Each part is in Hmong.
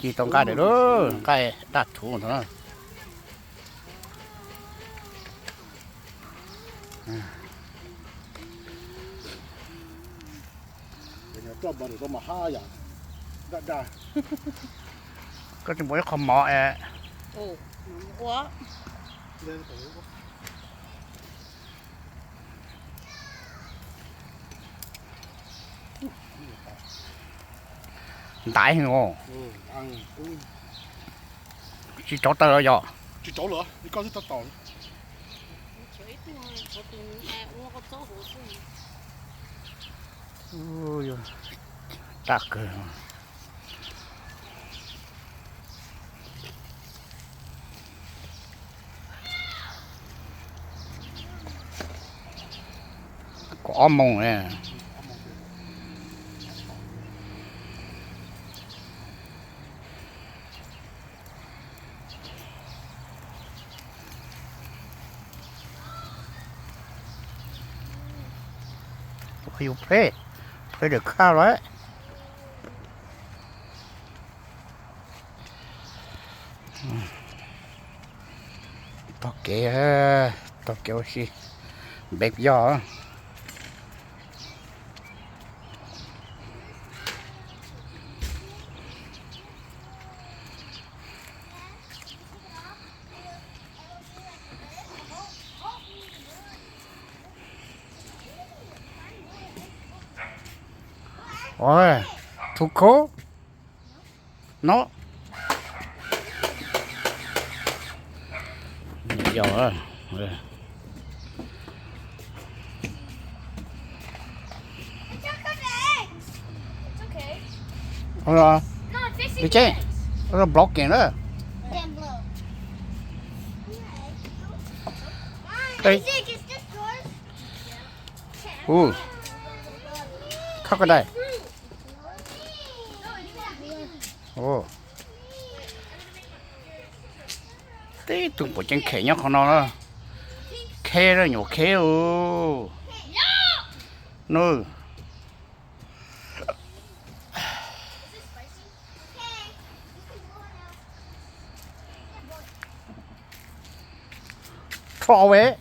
Ci tau nqaij lawm lauj, nqaij daj thuv ntawd na. Koj tsis npaum ib qho mov es. Ntaiv heev os. Tsis rauv taws los yog? Daj kawg. Kaum ob moos. Yus play, play được kha lawm. Tog kev, tog kev ua si, npem yog. Ôi, too cold? No. Yog. Ôi, đi chứ. Ôi, block kìa đó. Ê. Ui, khóc cái đây. Ồ. Tib tug puas ceeb khem nyob qhov no na. Khe na, nyuam khe u. Nws. Thov ve.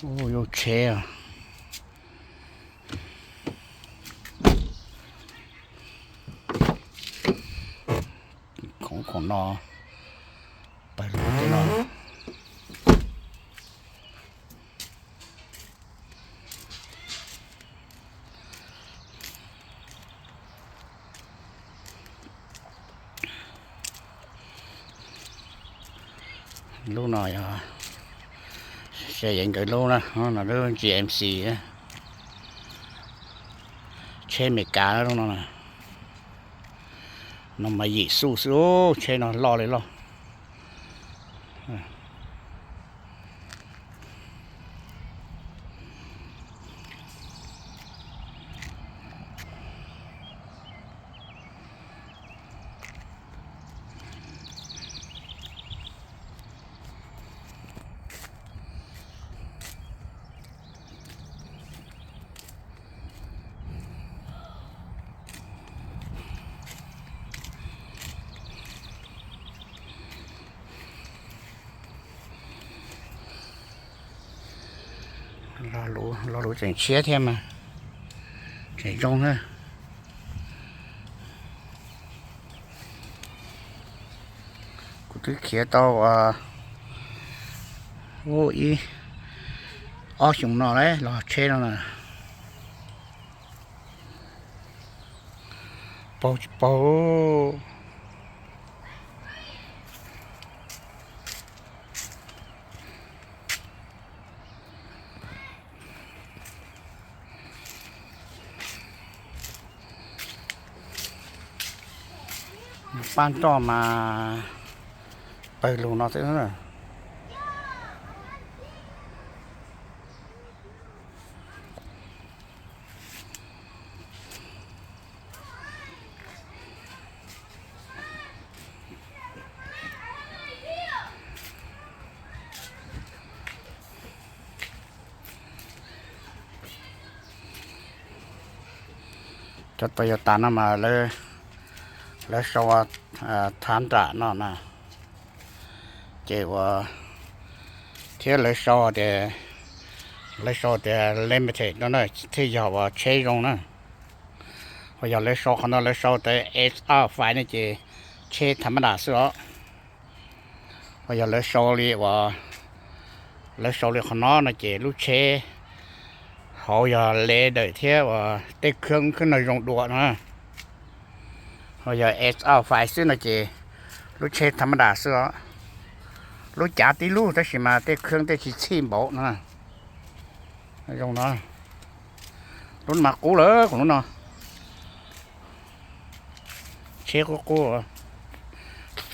Ua yus tsheb os. Khoom khoom no, pawg lug tej no. Lub no yog Xe Yeev nkawd lub na, no lub G M C, tsheb Amelikas lub no. No mas yim xuj xwb, tsheb no loj li loj. Lo lus, lo lus tseem tshiab thiab mas tseem zoo na. Kuv twb khiav tau ib ob xyoos no lawm los tsheb no na. Paug tsis paug. Paj nroj mas pawg lug no xwb. Cov Toyota no mas lawv sau Tundra no na, ces ua thiab lawv sau tias, lawv sau tias limited no na thiaj yog uas tsheb zoo na. Ho yog lawv sau qhov no lawv sau tias S R five no ces tsheb tha mab das xwb os. Ho yog lawv sau li uas, lawv sau li qhov no no ces lub tsheb hauv yog leather thiab uas tej khab khab no zoo dua no. Ho yog S R five xwb no ces lub tsheb tha mab das xwb os. Lub cav tib lub tab sis mas tej khab tej tsis txhij npaum no. Zoo no, lub no mas qub lawm kuv lub no. Tsheb qub qub,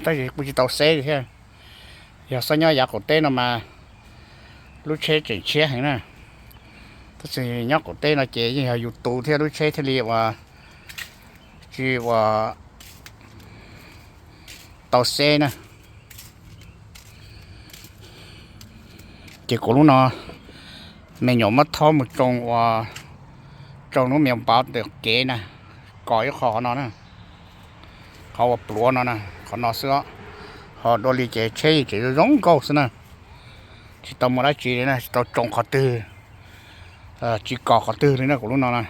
tab sis kuj tsis tau xeb li thiab. Yog xob nyob yav qaum teb no mas lub tsheb tseem tshiab heev na. Tab sis nyob qaum teb no ces yeej yog yus tus thiab lub tsheb thiaj li uas tsis uas tau xeb na. Ces kuv lub no me nyuam muab thob mus tsoo ua, tsoo lub me npav ntawm kev na, kos ib qho qhov no na, qhov uas pluav no na, qhov no xwb os. Ho dua li ces tsheb yeej tseem zoo nkauj xwb na, tsis tau muaj dab tsi li na, tsis tau tsoo qhov twg, tsis kos qhov twg li na kuv lub no na.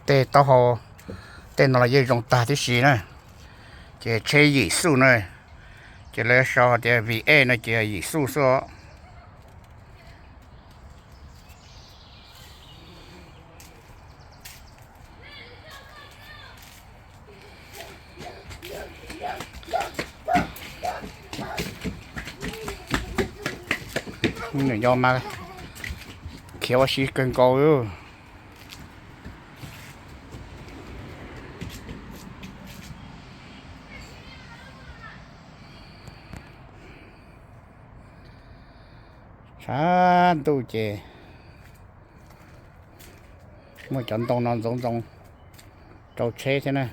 Tej taub hau tej no los yeej zoo tag tib si na. Ces tsheb yim xuj na, ces lawv sau tias V eight no ces yim xuj xwb os. Nws yog mas khiav ua si kawg nkaus. Tshav ntuj ces muaj cov ntoo no ntxoov ntxoo rau tsheb thiab na.